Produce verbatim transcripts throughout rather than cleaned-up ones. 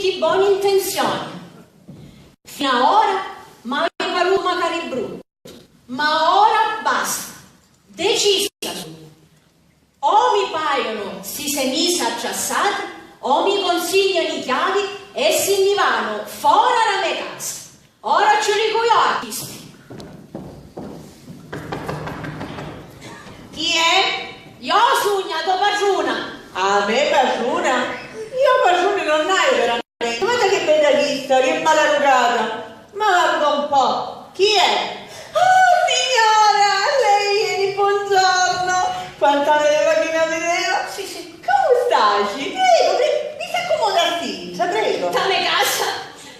tutti boni intenzioni. Fino a ora m'havi parutu macari bruttu, ma ora basta. Decisa sugnu. O mi paianu sti sei misi attrassati, o mi consiglianu i chiavi e si nni vanu fora dâ me casa. Ora ci u dicu iò a chisti. Chi è? Iò sugnu a to patruna. A me patruna? Iò patruni non haiu veramenti. Guarda che bedda chista, che maladucata. Ma guarda un po', chi è? Oh, signora, lei ieri, buongiorno! Quant'anni aveva chi non la videva? Sì, sì. Comu staci? Prego, pre- mi s'accomoda sti, prego. Nta me casa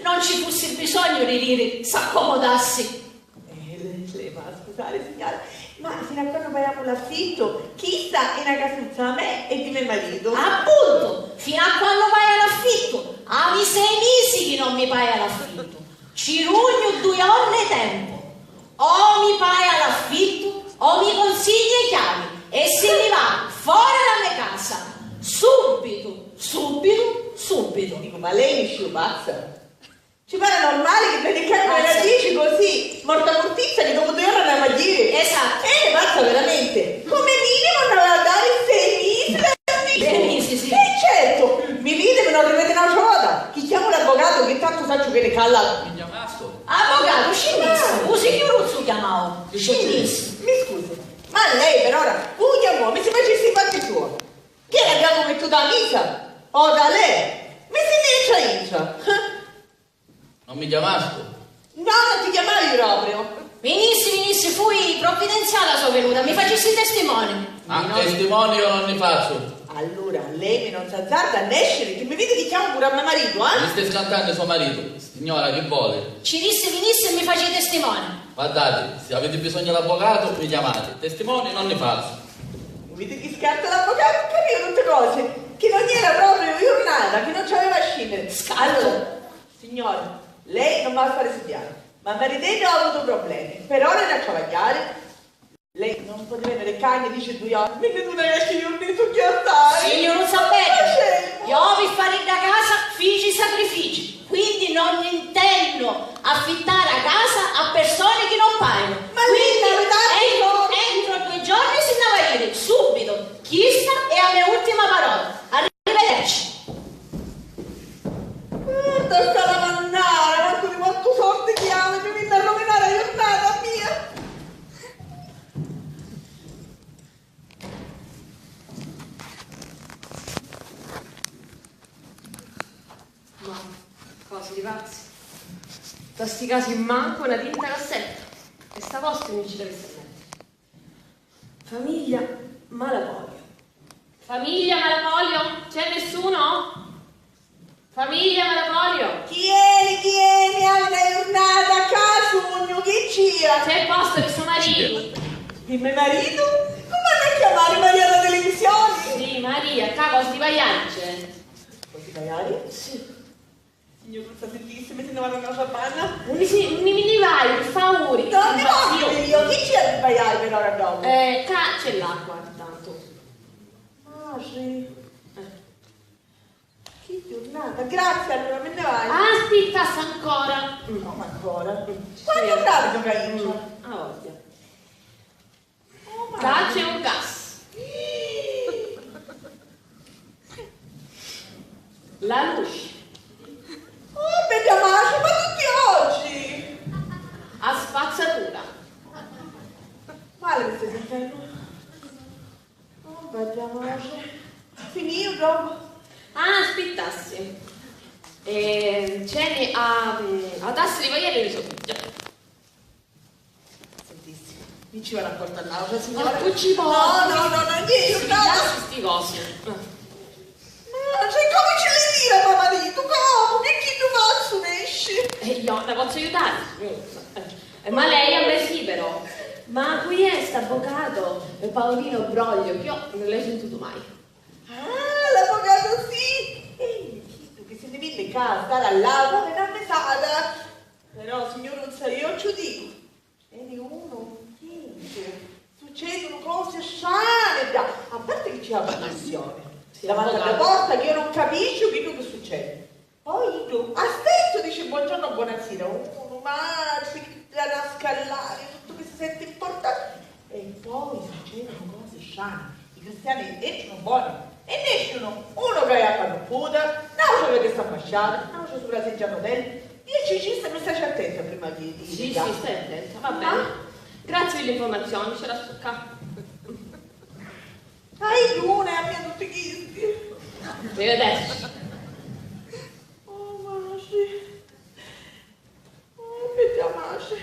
non ci fussi bisognu di diri s'accomodassi. Eh, lei, lei va a scusari, signora, ma fino a quannu paiamu l'affittu, chista è na casuzza a me e di me maritu. Appuntu, fino a quannu paia l'affittu, havi sei misi chi non mi paia l'affittu. Ci dugnu dui jorna 'e tempu. O mi paia l'affittu, o mi consiglia 'e chiavi e si nni va fora dâ me casa. Subbitu, subbitu, subbitu. Dicu, ma lei nisciu pazza? Ci pare normali chi vedi che quella dici così, morta murtizza, che dopo due ore andava a dire. Esatto. È pazza veramente. Come minimo andava a dare sei mesi. Sei mesi, sì. E certo, mi vide, mi non rivede un'altra volta. Chi chiamo l'avvocato che tanto saccio che ne calla. Mi chiamastu? Avvocato, scinnissi. U signuruzzu chiamau. Scinnissi. Mi scusi, ma lei per ora, u chiamò, mi si facessi i fatti suoi. Chi è l'abbiamo mettuto a misa? O da lei? Mi si dice intra. Non mi chiamastu? No, non ti chiamavi proprio. Vinissi, vinissi, fui provvidenziale la so venuta, mi facissi testimoni. Ah, testimoni io non ne faccio. Allora, lei mi non s'azzarda a nescere, che mi vede che chiamo pure a me marito, eh? Mi stai scantannu so maritu. Signora, chi voli? Ci dissi, vinissi e mi faci testimoni. Guardate, se avete bisogno d'avvocato, mi chiamate. Testimoni non ne faccio. Vidi chi scarta l'avvocato, capito tutte cose, che non era proprio giornata, che non c'aveva a scendere. Scarto. Allora, signora, lei non mi fa fare studiare, ma mariteddu ha avuto problemi, per ora è da travagliare. Lei non poteva avere cani, dice due ore, mi non è che io mi tu che stai. Signor, non sapete, io vi fare da casa, fici sacrifici, quindi non intendo affittare a casa a persone che non pagano. Ma quindi entro, entro due giorni si ne va a dire, subito. Chista è a me ultima parola. Arrivederci. Guarda sta lavannara, mancu di quantu sordi chi havi, mi vinni a rovinari a jurnata mia. Ma cosi di pazzi. Nta sti casi mancu na tinta cassetta. E sta posta non ci l'avessi a mettere. Famiglia Malapolio. Famiglia Malapolio? C'è nessuno? Famiglia Malapolio? Chi eni, chi eni, altra jurnata, ccà sugnu, chi cia? C'è posto per suo marito? Di me marito? Come vado a chiamare Maria alla televisione? Sì, Maria, ccà cosi di paiari c'è. Cosi di paiari? Sì. Signuruzza, sentissimi, se ne vado a un'altra banna. Unni si, unni mi nni vai, pi favuri? Non mi voglio io, chi ci è di paiari per ora dopo? Eh, ccà c'è l'acqua, intanto. Ah, sì. Eh. Chi giornata. Grazie, allora, me ne vai. Ah, aspittassi ancora. Mm. Come ancora? Mm. Quantu tardi che inizia? Mm, ah, ovvio. Oh, ma ccà c'è un gas. La luce. Oh, bedda matri, ma tutti oggi! A spazzatura. Male mi stai sentendo? Oh, bedda matri. Finìu dopo? Ah, aspittassi. Eh, c'eni a, a tassa di paiari di so figghia. Sentissi, mi ci vado a portare l'autra signora. Ma tu ci porti? No, no, no, no, niente, no. Sti cosi. Ma cioè, come ci li tira, mamma mia? Tu come? Che chi tu pazzo nesci? E io la posso aiutare? Eh, ma lei a me sì, però. Ma qui è st'avvocato, eh, Paolino Broglio, che io non l'hai sentito mai. Ah, l'avvocato sì! Ehi, chi tu che se ne venne ccà a stare all'autra, me dà mesata. Però, signuruzza, io ci dico, eri uno, chi? Succedono cose strane, da, a parte che c'è la commissione davanti alla porta che io non capisco che cosa succede. Poi iddu, a stentu, dici: "Buongiorno, buonasera." Unu, matri, chi dda na scallari, tuttu chi si senti importanti. E poi succedenu cosi strani. I cristiani entranu boni e nescinu, unu ca è apparrupputa, n'autru ca sta ambasciata, n'autru supra la seggia a rotella. Dieci cista, mi staci attenta prima di, di Sì, sì, stai attenta, va bene. Grazie dell'informazione, c'era sto ca. Hai dune, a mia tutti chisti. Arrivederci. Oh, matri. Oh, bedda matri,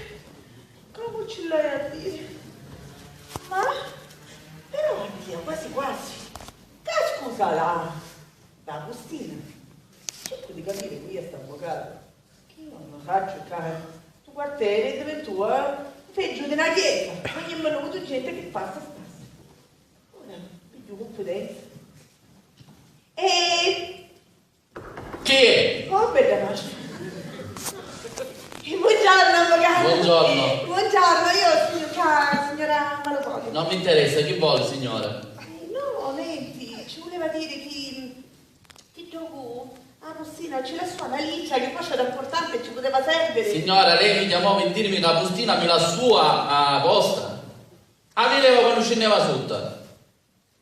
comu ci l'haiu a diri? Ma, però, a mia, quasi quasi, ca scusa la, la Agustina, cercu di capiri cu ia sta avvocata, chi io non sacciu ca stu quarteri è diventua peggio di na chiesa, ogni minutu gente che passa e spassa. Ora pigghiu cunfidenza. E Chi è? Oh, bedda matri. Eh, buongiorno, avvocato. Buongiorno. Buongiorno, io sono qua, signora Marupoli. Non mi interessa, chi vuole, signora? Eh, no, nenti, ci voleva dire che, che dopo a Agustina ci lassò una lettera che poi c'era importante e ci poteva servire. Signora, lei mi chiamò per dirmi che Agustina mi lassò a, a posta. A mi leva quando scendeva sotto.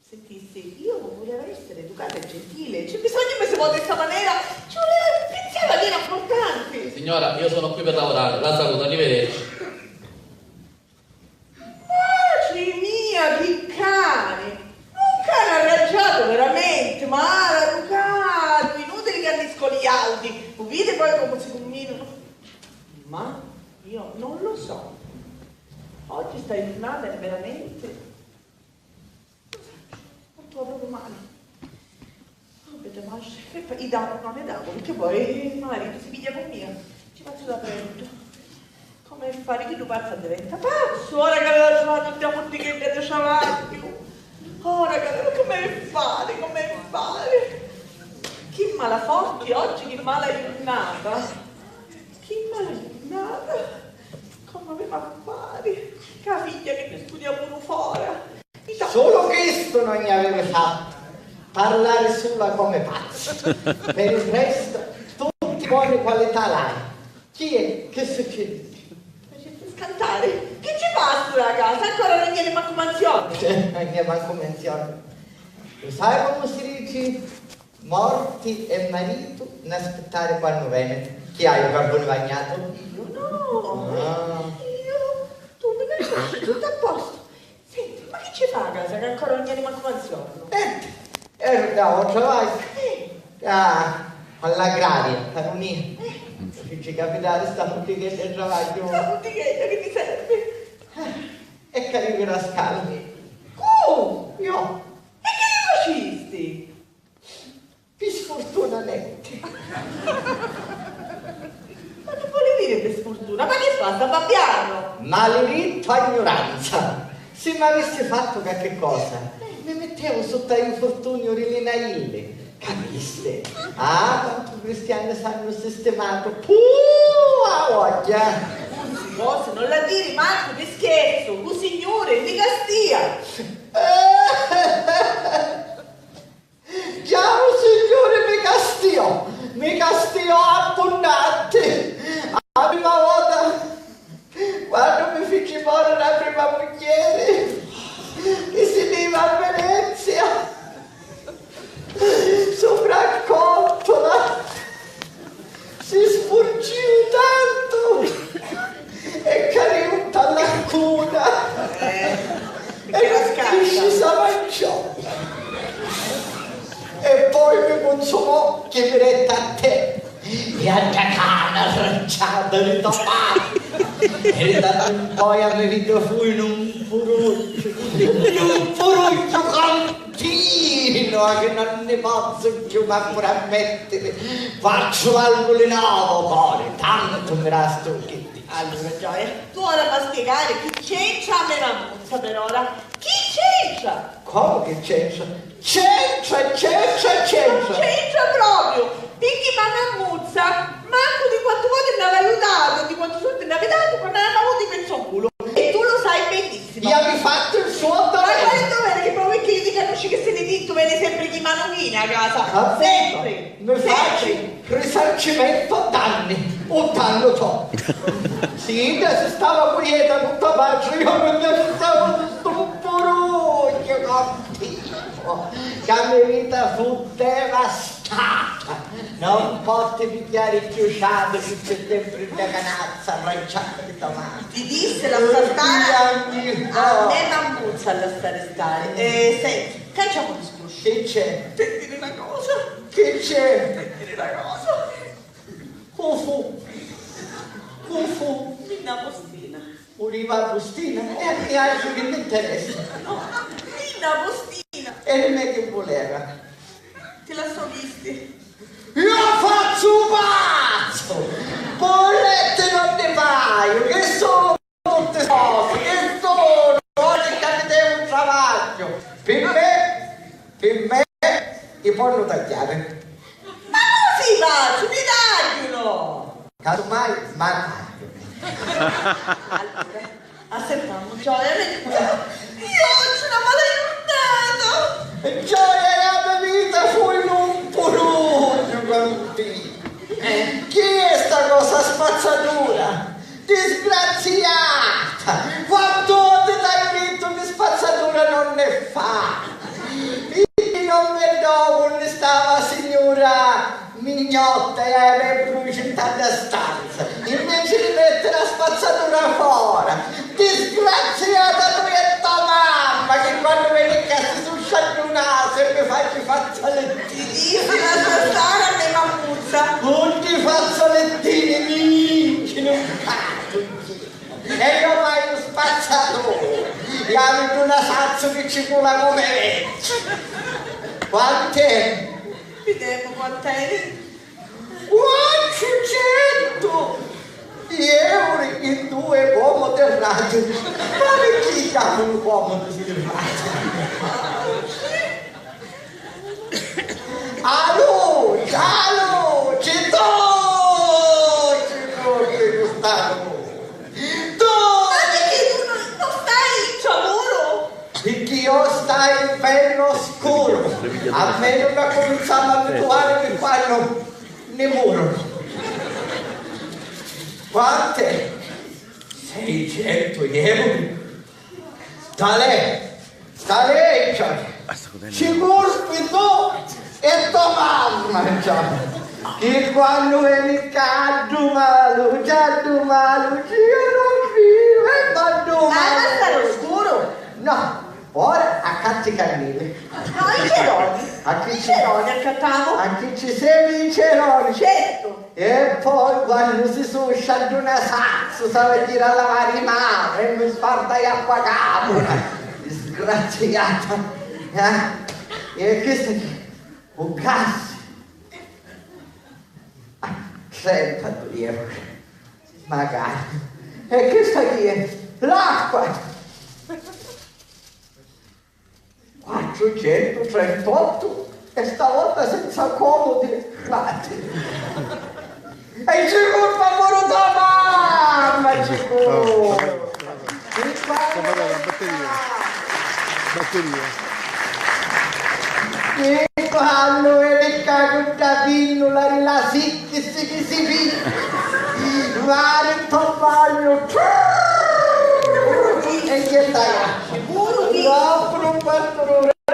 Sentissi, io volevo essere educata e gentile, c'è bisogno che si vota in sta maniera? Ci voleva, pensava che era importante! Signora, io sono qui per lavorare, la saluto, arrivederci. Matri mia, chi cani! Un cani arraggiatu veramente, malaeducatu, inutili che anniscoli i auti, u vidi poi comu si cumminanu? Ma io non lo so, oggi sta giornata è veramente Stantua propriu mali. Oh, bedda matri, e poi i davu, non ne davu, perché poi il marito si piglia con mia, ci fazzu da perdere. Come fari? Chiddu pazzu addiventa pazzu, ora che aveva truvatu dda muddichedda di travagghiu, ora che aveva, come fari, come fari? Chi mala forti oggi, chi mala jurnata, chi mala jurnata, come aveva a fari? Ca figghia che mi studia puru fora. Sulu chistu non gli avevi fattu, parlari sula comu pazzu. Per il resto, tutti buoni qualità l'hai. Chi è? Che succede? Faciti scantari. Chi ci fa a sta casa? Ancora non viene mancu manzioni. Non viene mancu manzioni. Lu sai comu si dici? Morti e maritu n'aspittari quannu veni. Chi hai u carbuni vagnatu? Io no. Ah. Io? Tu mi conosci, tutto a posto. Senti, ma chi ci fa a casa che ancora non viene manco manziorno? Eh, ero da un travaglio. Eh. Ah, all'agraria, per unire. Eh. Ci capitare sta bottighetta di travaglio. Sta bottighetta che ti serve? Eh, e carico da scaldi. Cu? Io. E che li facisti? Pi sfurtuna nenti. Ma che voli diri pi sfurtuna? Ma chi fa, sta babbiannu? Maledittu a gnuranza! Si m'avissi fattu qualche cosa, mi mittevu sutta infurtuniu ri li nailli, capisti? Ah, quantu cristiani s'hannu sistimatu! Puh, a vogghia! Cosi, cosi, non la diri mancu pi scherzu, lu Signuri mi castia! Già u Signuri mi castiò, mi castiò abbunnanti. A prima vota, quannu mi fici moriri a prima mugghieri, chi si nni iva a Venezia, supra a cottola, si spurgiu tantu e cariu nta lacuna. Eh, e chi scissa? Pisci sa manciò. E poi mi cunsumò chi mi detti a te. E a dda cana racciata di to pari. E di tantu in poi a me vita fui in un furucciu, in un furucciu continuo che non ne posso più ma pure ammettere, faccio algo di nuovo, core, tanto mi rasto che Allura, Gioia, tu ora m'ha spiegari chi c'entra a me mammuzza per ora? Chi c'entra? Comu chi c'entra? C'entra, c'entra, c'entra! Non c'entra proprio! Picchì ma mammuzza, mancu di quantu voti nn'havi aiutatu e di quantu sordi nn'havi datu quannu avemu avutu i pezzi o culo. E tu lo sai benissimo! Io avi fattu il suo dovere! Ma quale dovere? Che proprio chi ti conosci che se ne dittu veni sempre chi manu chini a casa? Appunto. Sempre! Mi facci Sempre! Risarcire! Ci metto danni, un danno to. Sì, si stava quieta tutta pace, io mi pensavo di sto puruggio continuo, che la mia vita fu devastata. Non potti pigghiari cchiù ciatu chi c'è sempre in canazza, ranciata di tomati. Ti dissi la sta stare, a me m'ammuzza a lassari stari. E senti, canciamu discorsu. Chi c'è? Sentiri na cosa. Chi c'è? Sentiri na cosa. Cu fu? Cu fu? Ninna Postina. Puriva a bustina? E a mia altru chi m'interessa? No, Ninna Postina. E di me chi vuleva? Ti la so visti. Io fazzu pazzu! Polette non ne paio, che sono tutte cose, che sono? Oggi capite un travaglio. Per me, per me, i ponno tagghiare. Ma cosi fazzu? Mi tagghiunu! Casomai, ma tagghiunu. Allora, assettamu, gioia, veni pure. Io oggi una mala giornata! Gioia, la me vita fu in un purugghiu con ti. Eh? Chi è sta cosa spazzatura? Disgraziata! Quantu voti t'haiu dittu chi spazzatura non ne fa? Io non vedo unni stava signura Mignotta e aveva bruciu nta dda stanza, inveci di mettiri a spazzatura fora. Disgraziata tu e to mamma, che quannu veni ccà si su sciaddunati e mi faci fazzolettini. Ti dissi la so stara a me mammuzza. Tutti fazzolettini mi vincinu un cazzu. E io vaiu spazzatu, e avi duna sazzu chi ci cula come vecchiu. Quant'è? Videmu quant'è. Quattrocentu euro in due pomo terrati. Ma chi dà un pomo terrati? A luci, a luci, tu ci curri cu sta luci. Tu! Ma picchì tu non, non stai in ciamuru? Picchì io stai in ferro scuro. A me non mi accuminzamu a abituare che quando ne moro. Quante? Seicentu euro? Talè, talè, ci curpi tu e to mamma, ciò. Chi quannu veni ccà, ddu malu, già ddu malu, ci io non vivo, e ma ddu malu. Ma sta scuru? No, ora accatti cannili. No, i ceroni. A chi ci, i ceroni accattamu? A chi ci semi i ceroni? Certu. E poi quannu si suscia ddu nasazzu, s'ava a jiri a lavari i manu e mi sparta i acqua capura, disgraziata, eh? E chistu chi? U gas? Ah, trentadui euro, magari. E chista chi è? L'acqua! Quattrucentutrentotto e stavolta senza comodi. E ci curpa puru to mamma, ci curpa. Sta parlando la batteria. Batteria. E quannu veni ccà cu dda pinnula di la sicchi, sicchi, sicchi, vari nto bagnu. E chi è sta? Dopu un quartu d'ura. E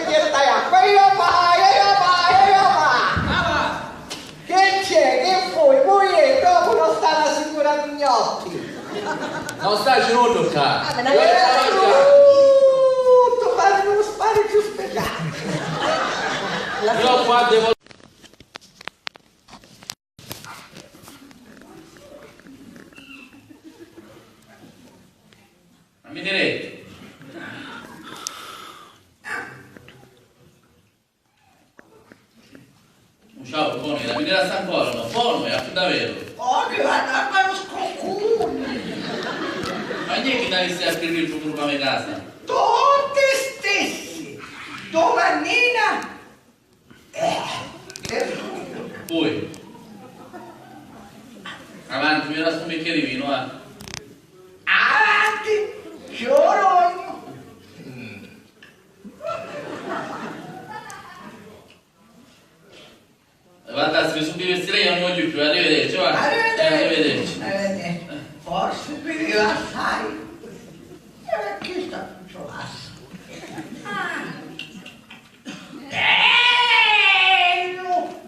chi è sta? Quei va, e va, e va. Che c'è? Che fui? Poi dopu non sta la signura Mignotti. Non sta ci nuddu ccà. Ah, ma non è tutto, ma non spari più spiegato. Io qua devo A mi direttu. Un ciao, bonu, la mi dirassi ancora, no? Bonu, è a davvero. Oh, che la mamma lo scoccone! Ma chi è chi t'avissi a scrivere il futuro per me casa? Tutti stessi! Domannina Poi. Avanti, mi dà stu bicchieri di vino, va. Avanti, giorno. Mm. E va Grazie, mi sono divertito, io non voglio più, arrivederci, va. Arrivederci. Arrivederci. Arrivederci. Forse mi rilassai. E chi sta cucciolassa? Ah. Bello!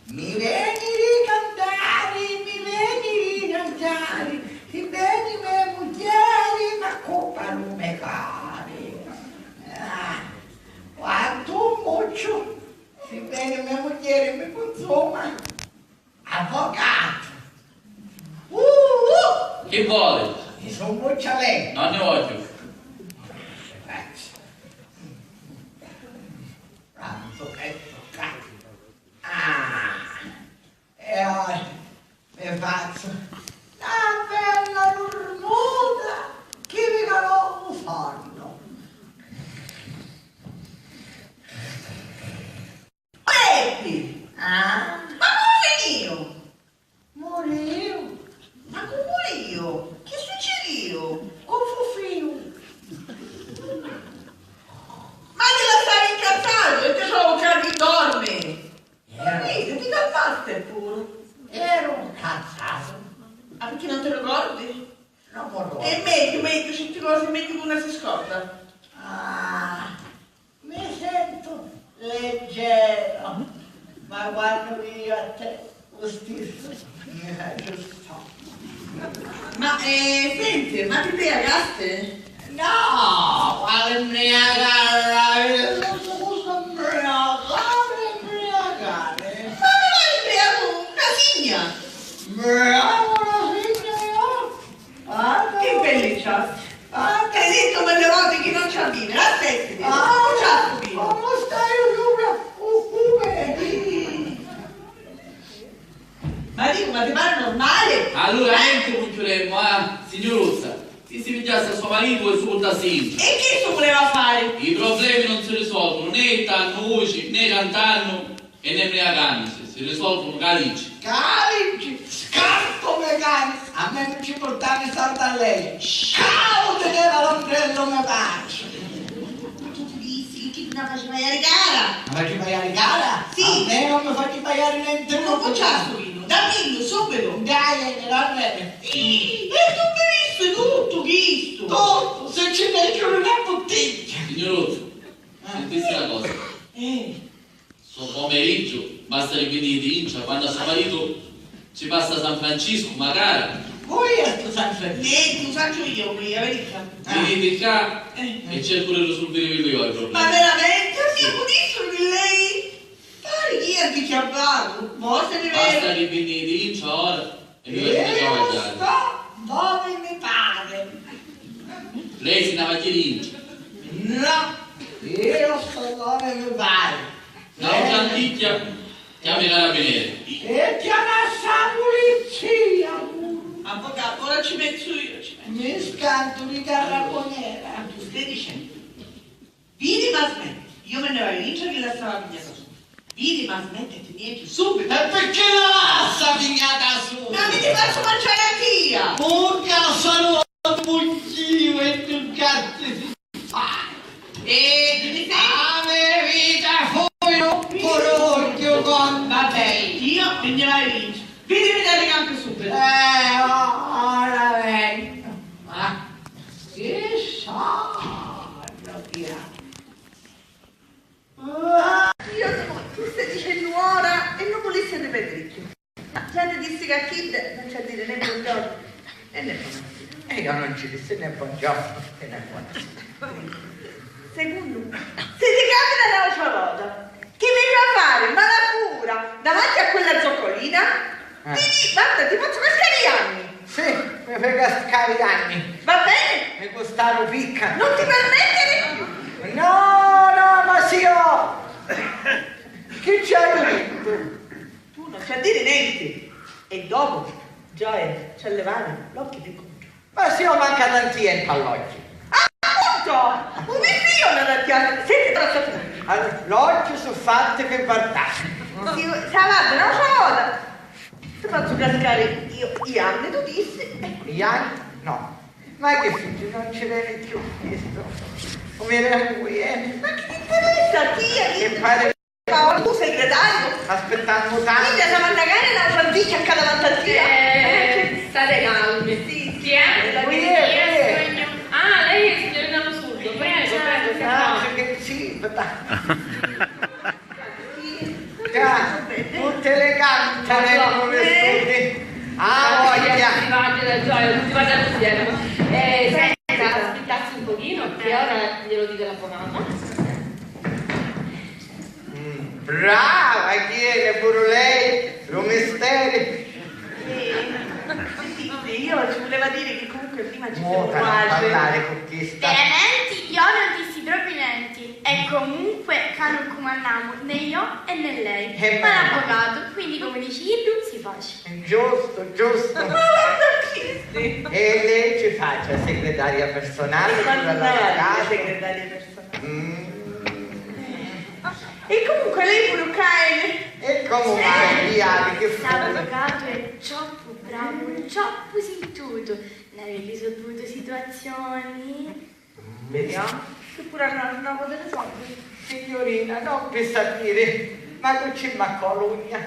Mi veni di cantari, mi veni di cantari, si veni me mugghieri m'accuppa lu me cari. Ah, quantu mucciu, si veni me mugghieri mi cunsuma. Avvocatu! Uh, uh! Chi voli? Mi sun mucciu lei. Non ne voglio. Grazie. Tantu che tocca. Ah, e ora mi fazzu na bella durmuta chi mi calò u sonnu. Peppi! Ah? Ma comu finìu? Murìu? Ma cu murìu? Chi succidìu? Cu fufìu? Ma ti lassavi incazzatu e ti trovu ca ti dormi! Era. Ridi, ti calmasti puru. Era incazzatu. Ah, perché non ti ricordi? Non mi ricordu. È meglio, meglio, certi cosi è meglio che una si scorda. Ah. Mi sentu leggero, ma quannu viu a te, u stissu mi fa giustu. Ma, eh, senti, ma ti mbriacasti? No, quali mbriacari? Scusa, mbriacari, mbriacari. Ma mi pari mbriacu, na signa! Mbriacu, na signa, io? Guarda. Chi belli ciassi! Guarda. T'hai dettu mille voti chi non ci avvini, aspettiti, ah, non ci assumini. Comu stai allura? Uh, uh, vedi? Ma dicu, ma ti pare normale? Allura, eh? Nenti, cunchiudemu, ah, signuruzza, chi si pigghiassi a so maritu e su purtassi intra. E chi su vuleva fari? I problemi non si risolvunu né ittannu vuci, né cantannu. E nemmia cannu si, si risolvunu ca liggi. Ca liggi? Scartu me cani! A me nun ci purtami sarda a lei! Scavu ti deva l'ombrellu me pari! Tu ti dissi chi ti na faci paiari cara! Ma faci paiari cara? Sì! A me non mi faci paiari nenti. Non cucciassu vinu, dammillu subitu! Dai, e tu bivissi tuttu chistu! Tuttu, se ci n'è chiù una buttiglia! Signuruzzu, sentissi na cosa. Eh. So pomeriggio, basta chi viniti intra, quannu a so maritu ci passa San Franciscu, macari. Vui a stu San Franciscu? Nenti, u sacciu io, vui a verica. Ah. Viniti ccà, eh, e cercu di risulvirivillu io i problemi. Ma veramente? Sì. Io putissi lei fari chi ha dichiarato? Mo se ne vede. Basta chi viniti intra ora. E mi veni a travagghiari. Io sto dove mi pare. Lei si nn'ava a jiri intra. No, io sto dove mi pare. N'autra anticchia, chiama i carabinieri. E chiamassa a pulizia puru. Avvocatu, ora ci pensu io, ci pensu. Mi scantu di carraboniera. Tu stai dicennu? Vidi, ma smetti, io me ne vaiu dintra chi lassava pignata su. Vidi, ma smetti e ti nienti subito. E perché la lassa pignata su? Ma mi ti faccio mangiare a tia! Porca sono mugghiu e tu cazzi si fa! E ti senti? A me vita fu un pururchiu con... Vabbè, io me ne vaiu dintra. Vidi, mi dai campi subito. Eh, ora vengo. Ma chi sa, tia? Ah, io no, tu stai dicennu ora e non vulissi ripetere più. Ma già ti dissi che a chidda non c'è a dire né buongiorno e né buonasera. E io non ci dissi né buongiorno né buonasera. Secondo me, si ricapita l'altra volta. Chi mi fa fari mala figura davanti a quella zoccolina? Eh. Ti di-, guarda, ti faccio cascare gli anni. Sì, mi fai cascare gli anni. Va bene? Mi costaru picca. Non ti permettere più. No, no, ma sì, io. Chi ci hai detto? Tu non c'è a dire niente. E dopo, Gioia, c'è a levare l'occhi di contro. Ma si io manca tanti jenti all'occhiu. Appunto! Un figlio da tacchiare, senti tracciatura. Allora, l'occhiu su fatti che guardare. Si, si avanti un'altra volta, ti faccio cascare io gli anni, tu dissi. Gli anni? No. Ma che figlio, non ci veni più questo. Come era un guiene? Ma che ti interessa a tia? Che pare Paolo, tu sei segretario? Aspettammu tantu. Minchia, s'havi a nnacari n'autra anticchia ccà davanti a tia. Eh, state calmi. Sì, sì. Chi è? Uè, uè. Ah, lei è signorina Lusurdo. Prego, prego, si accomodi. Ah, sì, sì, aspetta. Già, tutte elegante, ma no, le vestute. Ah, voglia. Tutti quanti da gioia, tutti quanti da gioia. Eh, senta, aspettassi un pochino, che ora glielo dico all'avvocato. Mm, brava, chi è? Puru lei, lu misteri. Sì, sì, sì, sì, io ci voleva dire che comunque prima ci siamo quasi. Muta, non parlare con questa. Veramente io non dissi proprio niente. E comunque, ccà non cumannamu né io e né lei, ma l'avvocato, quindi, come dici iddu, si faci. Giustu, giustu. Ma guarda chi sì. E lei ci faccia segretaria personale, ma non l'avvocato? Segretaria personale. Mm. E comunque lei puru ccà è. E comunque, via, che fu? St'avvocato è troppu bravu, troppu sintutu. N'havi risolvuto situazioni. Vediamo. Che pure hanno una vota di soldi. Signorina, non per sapere, ma tu ci ma Colugna.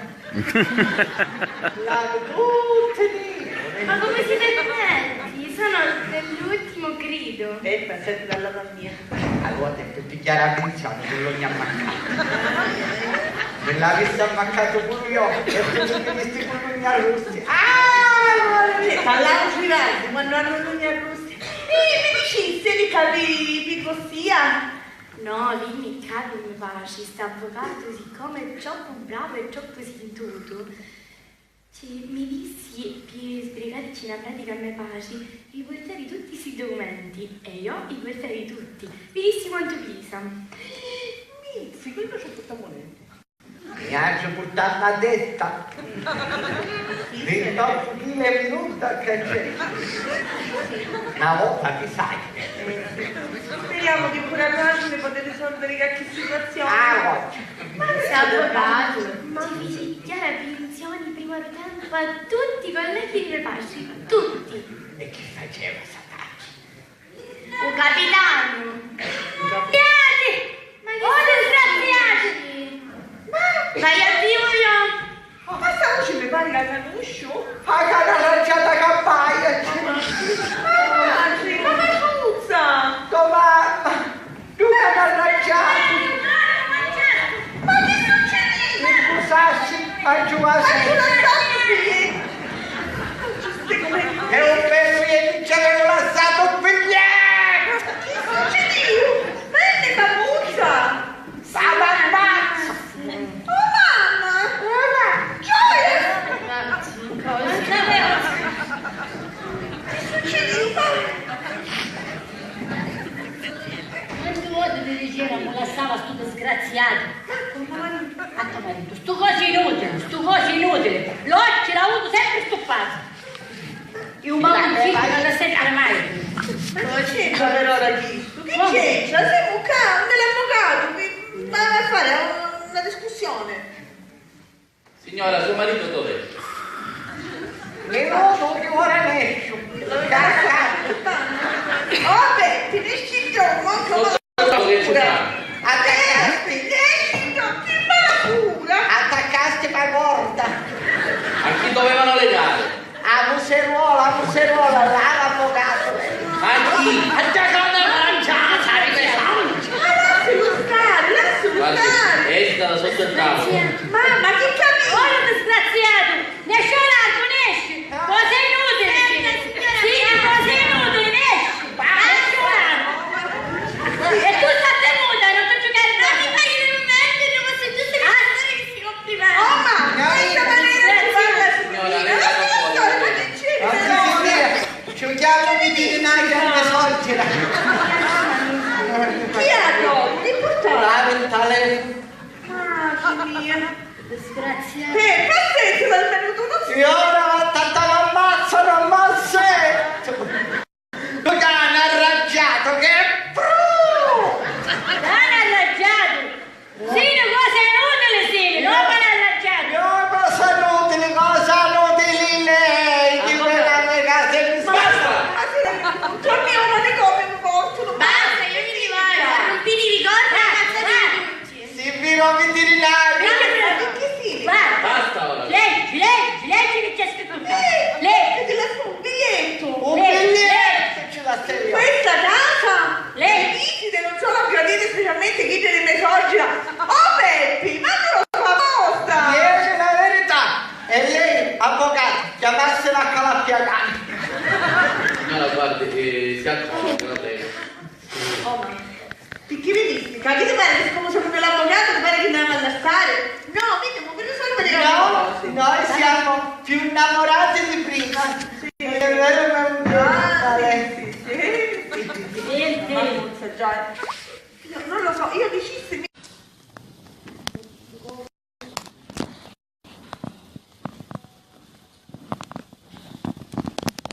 La tutti. Ma come si permetti? Sono dell'ultimo grido. E pensate dalla mia. Allora te per pigliare la pensione, Colugna mancata. Me l'avessi ammaccato pure io, e tu mi venisti Colugna Rossi. Ah! Parlavo sui verdi, ma non Colugna Rossi. Sì, mi diciste di capì pi cossia? No, vinni ccà pi me patri, st'avvocatu, siccome è troppu bravu e troppu sintutu, ci, mi dissi pi sbrigàricci na pratica a me patri, vi purtavi tutti sti documenti, e io vi purtavi tutti. Vi dissi quantu pisa. Mizzi, quello c'è tutto monente. Mi haiu purtatu na testa. Vintottu chili e minuta che c'è. Na vota, chi sai. Speriamo che pure a noi ne potete risolvere qualche situazione. Ah, oggi. Ma l'avvocatu ci fici chiara pinzioni prima di tempo a tutti i colleghi di me patri, tutti. E chi faceva sta taccia? U capitanu! Disgraziati! Ma chi... Oh, disgraziati! Ma, ma io vivu io! Ma sta voce mi pare la canusciu! Fa cara raggiata campaia! Ma matri, ma matuzza! To mamma! Duca t'arraggiatu! Ma chi succedi? Mi scusassi, ma giuvassi. Ma tu lassastu pi... E un pezzu di ci avevo lassato qui. Chi succedi? Ma è papuzza! Sa mamma! Oh mamma! Gioia! Che succedi? Quanti voti ti diceva, mi lassava stu disgraziatu? A to maritu, stu cosu inutili, stu cosu inutili. L'occhi l'ha avutu sempri stuppati. E un maluncinu non l'ha sempri mai. Ma chi c'entra per ora chistu? Chi c'entra? Siamo qua, nell'avvocato, ma va a fare una discussione. Signora, suo marito dov'è? Minutu, chi ora nesciu. Oh, beh, ti nesci giù, manco... Sotto che ci sta? Attaccasti. Nesci giù, ti paura. Attaccasti, ma guarda. A chi dovevano legare? A museruola, a museruola, là l'avvocato. Ma chi? A te con la pancia, sai che sono? Ma lascialo stare, lascialo stare. Guardi, esta la sotto il tavolo. Mamma, che capito? Ora disgraziato, nesci largu, nesci. Cose inutili. Sì, cose inutili, nesci. Nesci largu. E tu stai muta, non ti giocare. Ma mi fai il momento, non posso giusto che... Ah, sì, complimenti. Oh, ma in questa maniera ci parla, signora, lei la non può dire. Ci chiamo i veterinaria a mia suocera. Chi è a domu? Chi purtava? Dava il telefono. Mamma mia. Disgraziato. Eh, pazienza, ma almeno tu non... E ora t'ammazzano, ammazza! Tu t'hai arraggiato, che bru! T'hai arraggiato! Sini cosa inutili, sini, no, ma l'ha arraggiato! Io cosa inutili, cosa inutili, lei, chi me la nega se mi... Basta! Ma sì, torni ora le cose mi portano. Basta, io mi ne vado, rompiti i ricordi e ammazzati tutti. Si viro mi tiri Eh, si accorge, va bene. Oh, ma picchì vi visti? Capite bene che siccome c'è pure l'avvocato, mi pare che ne va a lasciare. No, mica, ma per risolvere le cose. No, noi siamo più innamorati di prima. Sì. È vero, non è vero? Ah, sì, sì, sì. Sì, sì, sì. Maruzza, già. Io non lo so, io dicissi.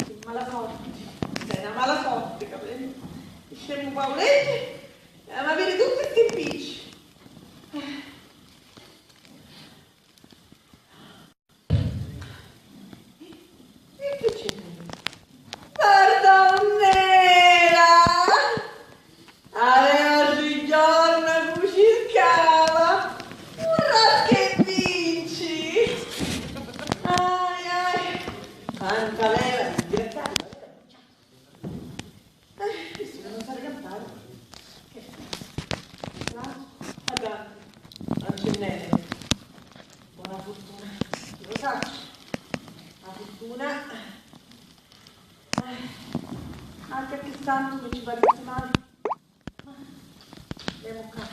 Sì, mala sorti. Cioè, una mala sorti, capito? Scemu Paoletti, eh, ma vedi tutti sti impicci. E che c'è? Guarda, nera! Aveva sui giorna cu circava un rasca e vinci. Ai, ai, quanta aveva di grattare, ma aveva bruciato. Eh, visto che non sa cantare, che fa? Avanti, non c'è niente. Buona fortuna. Lo saccio. La fortuna. Eh, anche a che tanto mi ci pare male. Andiamo qua.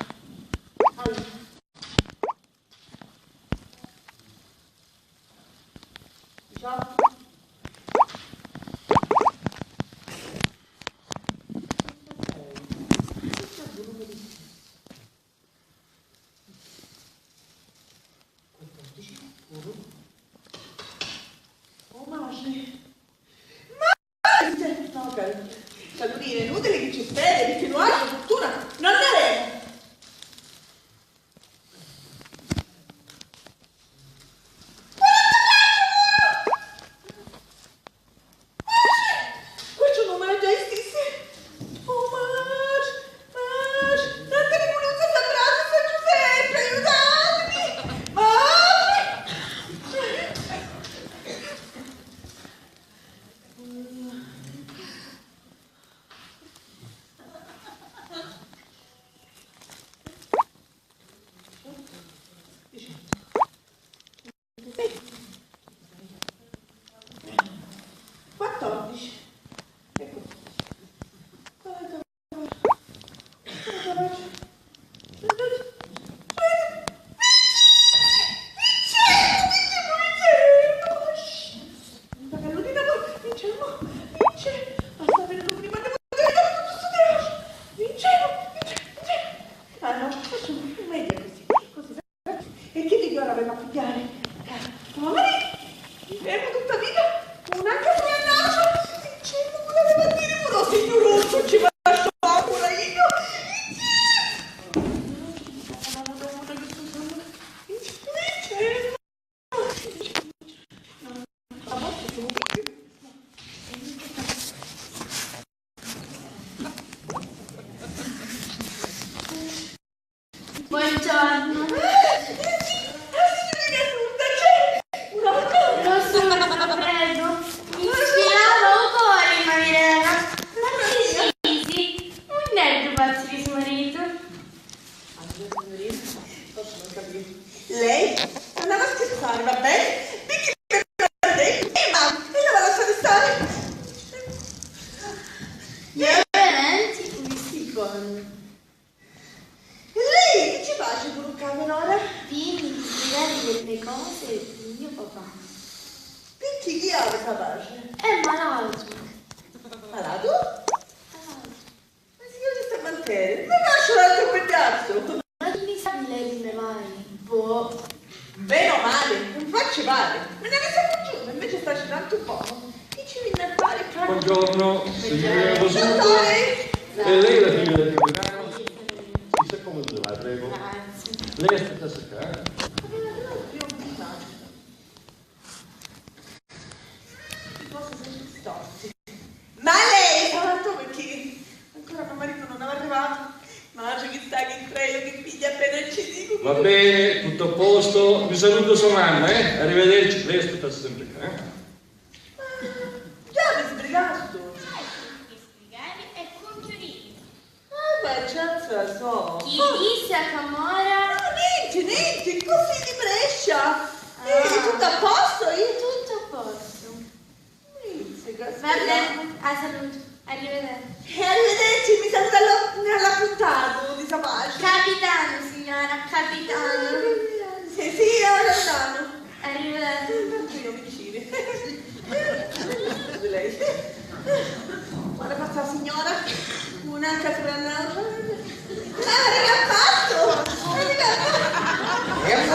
Allora. Diciotto. Questo è il volume di quattordici. Oh, ma sì. Ma no, ok. Salutine, inutile che ci speri, perché noi la fortuna non ne avremo. Questo non me l'ha già esistisse. Oh, Marge, Marge, tanti di Muluzza s'abbraccia, San Giuseppe, aiutatemi! Marge! Quattordici. Ecco. Quanto, quanto faccio? Vince! Basta per lui prima devo dire tutto sto teatro! Vince! Vince! Vince! Ah no, faccio meglio così, così. E chi di ora aveva a pigliare? Poveri! Vivremo tutta vita una capriannaccia! Vincenzo voleva dire pure signor Rosso ci va a sciopura io! Vincenzo! Vincenzo! Buongiorno. Lo sono, prego. Mi ispirava u cori, Marilena. Ma chi disi? Nun è ddu pazzu di so maritu. Allora, signorina, posso non capire. Lei andava a scherzare, va bene? Perché per lei, eh, ma lei la va a lasciare stare. Io veramente mi si con. E lei che ci face puru ccà, Nora? Vini di spiegare delle cose di mio papà. Picchì chi havi capace? È malato. Malato? Malato. Ma signore, sta mantere, non lascio l'altro pagliazzo! Ma chi mi sa di lei come mai? Boh. Bene o male, non facci male. Me n'avessi accorgiuto, invece staci tantu bonu. Chi ci vinni a fari ccà? Buongiorno, signorina Rosundo. Dottore! E lei è la figlia del capitano? Sì, se comodava, prego. Grazie. Lei aspettasse ccà, eh? Aveva detto io prima. I cosi sempre storti. Ma lei, tanto perché ancora mio marito non è arrivato. Ma oggi chissà che credo che figlia appena ci dico. Va bene, tutto a posto. Vi saluto sua mamma, eh? Arrivederci, lei aspetta sempre qua, eh? Ma già vi sbrigastu? Sbrigati e cunchiuditi. Ah, ma già so. Chi dici a Camora? No, niente, niente, così di prescia. Eh, tutto a posto? Io tutto a posto. Niente, va bene, a saluto. Arrivederci.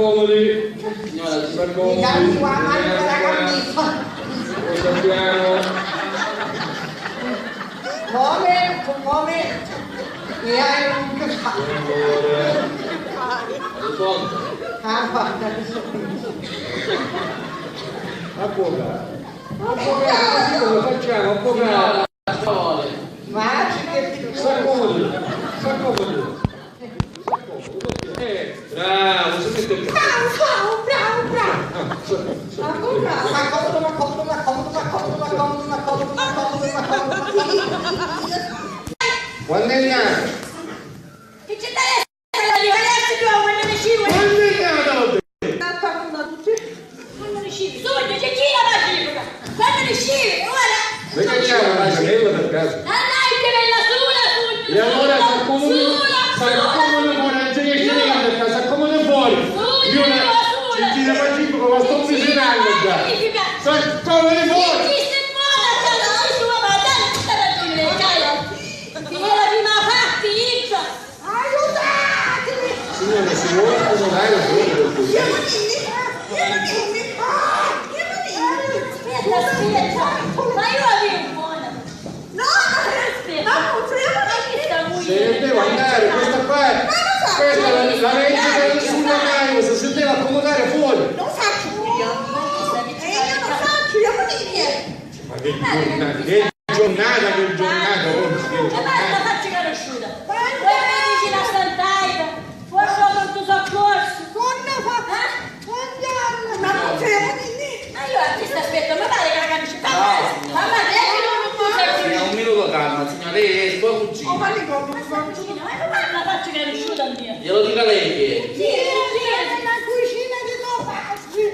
s'accomodi. Signora, si s'accomodi. Mi cambi la maglia della camicia. Lo sappiamo. Come? Come? E hai un... Rispondi. Ah, guarda. Avvocato. Avvocato, così come facciamo, avvocato? Signora, cosa vuole? Ma che... S'accomodi, s'accomodi. Eh, bravo, si mette... Bravo, bravo, bravo, bravo. Ah, sì, sì. Ma come? Ma come, ma come, ma come. Quando è nato? Che ci interessa la differenza di uomo e donna? Quando è nato? Quando nascivi? Sogna, Cecina, pacifica! Quando nascivi? Ora! Ma che c'è una gemella per caso? Non hai gemella, sola, sogna! E allora s'accomodi, s'accomodi fuori, non c'è niente, s'accomodi fuori! Io una Cecina, pacifica, ma sto visitando già! S'accomodi fuori! Ci stai buona, cara, ci stai buona, dai, tutta ragione, dai! Che era prima fatti, Ipsa! Aiutatemi! Signora, si vuole accomodare solo per così. Chiamatemi! Chiamatemi! Ah, chiamatemi! Aspetta, aspetta! Ma io avevo buona! No, no, aspetta! Ma non si... Ma chi sta qui? Se ne deve andare, questa qua è... Ma lo so! Questa è la, la legge del sindacalista, si deve accomodare fuori! Non faccio io! Ma chi sta... E io non faccio, io non dico niente! Ma che giornata, che giornata, che giornata, oggi, che giornata. Ma la faccio conosciuta. Vuoi medicina a Sant'Aita? Vuoi pronto soccorso? Buongiorno. Eh? Buongiorno. Ma non c'è niente. Ma io a chi sta aspetto? Mi pare che la capisci. Mamma, mamma, lei che non mi scusa più. Signora, un minuto calma, signora, lei è sua cugina. Oh, ma ricordo, ma sta cugina, ma la faccio conosciuta mia. Glielo dica lei chi è. Sì, sì, è la cugina di tuo padre.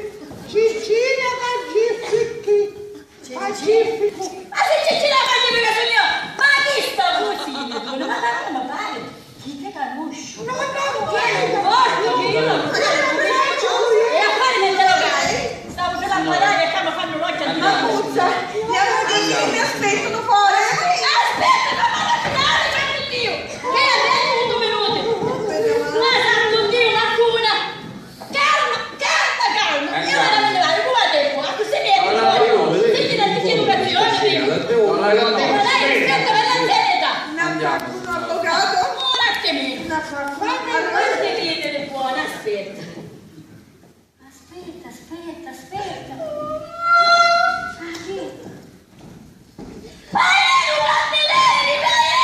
Cugina da Giuseppe. Pacifico! Ma se Cecina pacifica, signor! Ma chi sta così? Ma, ma come pare? Chi ti conosci? No, no, no! Chi è il vostro che io non conosco? E a fare nel locale? Stavo già a parlare e stiamo fanno l'occhio al diavolo. Guarda, guarda che viene buona, aspetta. Aspetta, aspetta, aspetta. Aspetta.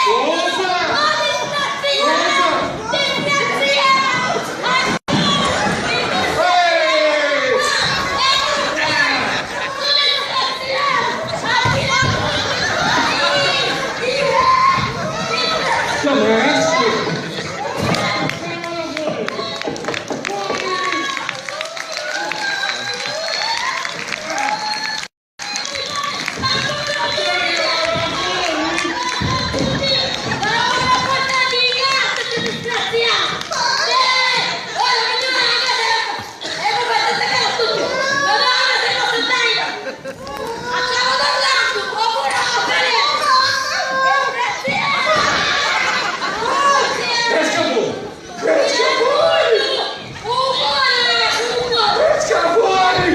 Cosa? Cosa? Ehi! Sta maschi! Esca fuori! Esca fuori! Esca fuori!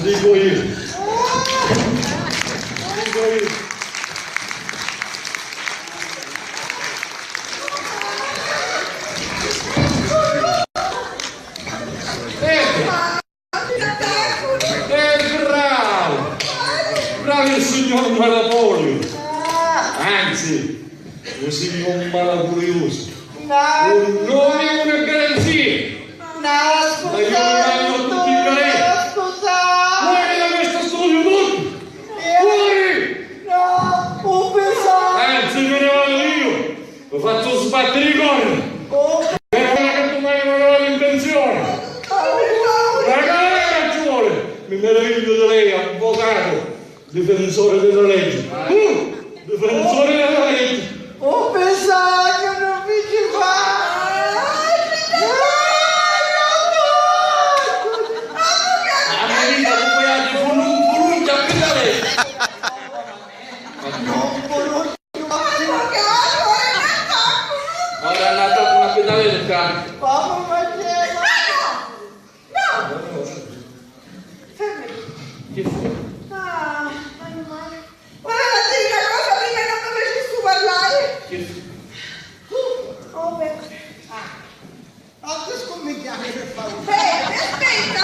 Dico io. Dico io. Eh, eh, bravo! Bravo il signor Malapolio! Anzi, un signor malapolioso! Un nome e una garanzia! No, scusate, dottore, scusate! Fuori da questo studio, tutti! Fuori! No, un bisogno! Anzi, me ne vado io! Lo faccio sbattere i corni! Oh! Meno male che tu non hai una mala intenzione! Oh! Ma che ragione! Mi meraviglio di lei, avvocato, difensore della legge! Uh! Difensore della legge! Un bisogno non vi ci fa! Avvocato! Avvocato! Mamma mia, tu puoi andare furu-, furu-, già qui da lei! Non conosco. Ora è andata una pedaletta. Mamma mia. No! No! Fermati. Che fu? Ah, meno male. Voleva dire una cosa prima che non mi facessi parlare. Che fu? Tu, come? Ah. Non ti scummigghiari, per favore. Eh, aspetta!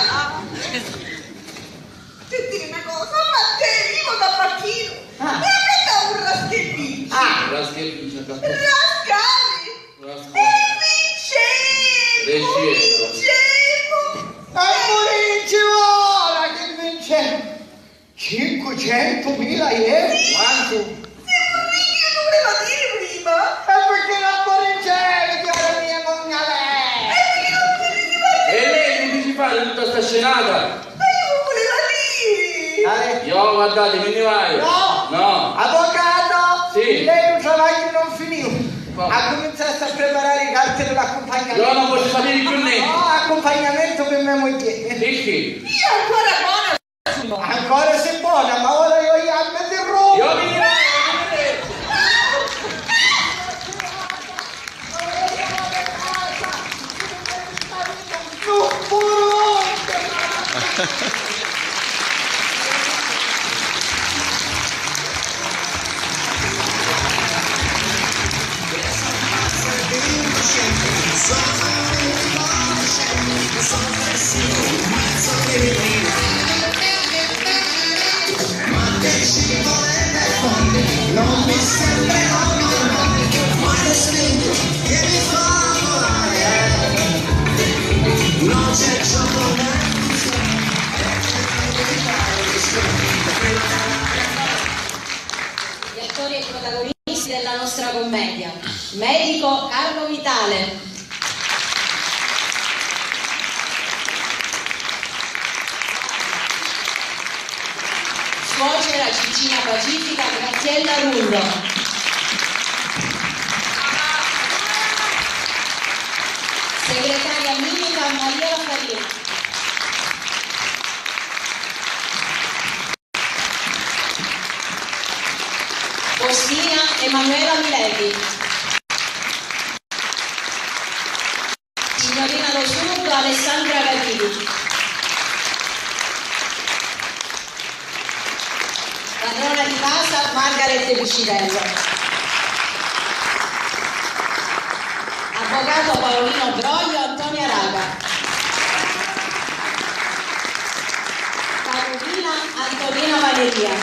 Sentimi una cosa, ma te, io da Martino, ah, mi ha dato un raschelluccio. Ah, raschelluccio, capito. Rascali! Rascali. E vincemmo! Vincemmo! Vincemmo! E pure ci vuole che vincemmo! Cinquecentumila euro? Sì! Quantu? Sì, vuol dire che non voleva dire prima! E perché non può ricevere, cara mia, con lei? E perché non vuol dire prima? E lei mi dice fare tutta sta scenata? Ma io non voleva dire! Dai. Io, guardate, me ne vado. No! No! Avvocato! Sì! Lei un travaglio non finito. Come? Ha cominciato a preparare i carti per l'accompagnamento. Io non voglio sapere più niente. No, accompagnamento per mia moglie. Perché? Io ancora buona. Ancora si buona, ma ora io jammi di ru-. Io mi Gli attori e i protagonisti della nostra commedia. Medico Carlo Vitale. Suocera Ciccina Pacifica Graziella Rullo. Segretaria Mimica Maria Raffarini. Faustina Emanuela Mileti. Signorina Lo Surdo Alessandra Gavili. di casa Margaret Picciutello. Avvocato Paolino Broglio, Antonia Raga. Carolina Antonina Valeria.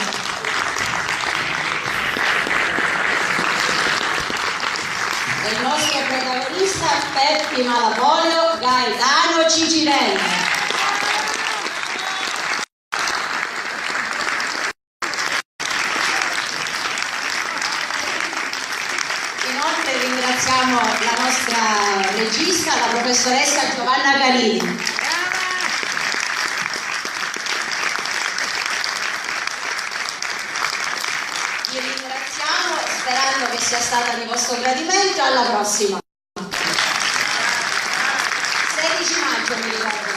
E il nostro protagonista Peppi Malapolio, Gaetano Cicirelli. Inoltre ringraziamo la nostra regista, la professoressa Giovanna Carini. Vi ringraziamo sperando che sia stata di vostro gradimento. Alla prossima. Sedici maggio, mi ricordo.